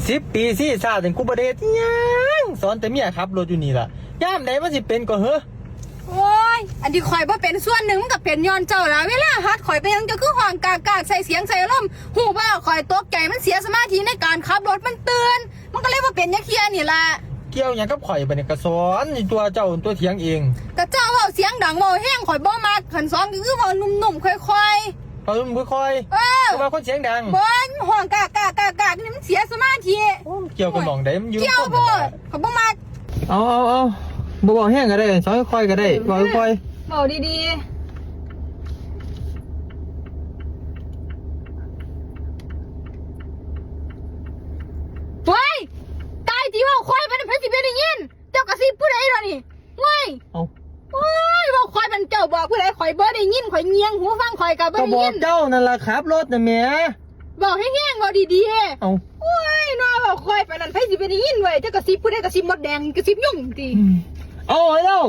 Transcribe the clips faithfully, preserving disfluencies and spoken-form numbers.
สิบปีซี้ซาจนกูบ่ได้เฮ็ดอิหยัง สอนแต่เมียขับรถอยู่นี่ล่ะ ยามใดมันสิเป็นก็เหอะ โอ้ย อันที่ข่อยบ่เป็นส่วนหนึ่งมันก็เป็นย้อนเจ้าล่ะ เวลาหัดข่อยเป็นหยังเจ้าคือฮ้องกากๆ ใส่เสียงใส่อารมณ์ ฮู้บ่ข่อยตกใจมันเสียสมาธิในการขับรถมันตื่น มันก็เลยบ่เป็นจักเทื่อนี่ล่ะ เกี่ยวหยังกับข่อยบัดนี้ ก็สอนอยู่ตัวเจ้าตัวเถียงเอง ก็เจ้าเว้าเสียงดังเว้าแฮงข่อยบ่มัก คันสอนก็คือเว้านุ่มๆ ค่อยๆ เว้านุ่มค่อยๆ เออ แต่ว่าคนเสียงดัง บ่ ฮ้องกากๆๆๆ นี่มันเสียสมาธิ โอ้ เกี่ยวกับหม่องใด มันอยู่ เกี่ยว กับคน โพด นั่นล่ะ ข่อยบ่มัก เอาเอาเอา บ่เว้าแฮงก็ได้ สอนค่อยๆก็ได้ เว้าค่อยๆ เว้าดีๆ เฮ้ย ตายติ เว้าค่อยปานนั้นไผสิไปได้ยิน เจ้ากระซิบผู้ใดล่ะนี่ เฮ้ย เอ้า โอ้ย เว้าค่อยปานเจ้าบอกผู้ใด ข่อยบ่ได้ยิน ข่อยเงี่ยงหูฟัง ข่อยก็บ่ ก็ ได้ บอก ยิน เจ้านั่นล่ะขับรถน่ะแหม บอกแฮงๆ เว้าดีๆ เอ้า โอ้ย เนาะ เว้าค่อยปานนั้นไผสิไปได้ยินเว้ย เจ้ากระซิบผู้ใด กระซิบมดแดง กระซิบยุงติ อืม เอาให้เรา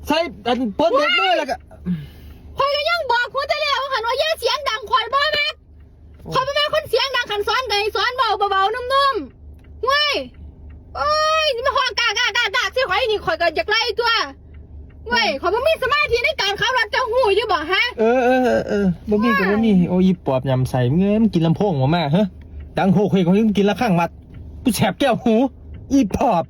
ใส่อันปนเด็กเลยแล้วก็ ข่อยก็ยังบอกหัวแต่แล้วว่าคันว่าอย่าเสียงดัง ข่อยบ่มัก ข่อยบ่แม่นคนเสียงดัง คันสอนก็ให้สอนเบาๆ นุ่มๆ เว้ย โอ้ย นี่มาฮ้องกากๆๆๆ ใส่ข่อยนี่ ข่อยก็อยากไล่ตัว เว้ย ข่อยบ่มีสมาธิในการขับรถ เจ้าฮู้อยู่บ่ฮะ เออเออเออเออ บ่มีก็บ่มี โอ้ย อีปอบยำใส่ มึงเอ้ย มึงกินลำโพงบ่มา ฮะ ดังโหกเฮก มึงกินละฆังวัด กูแสบแก้วหู อีปอบ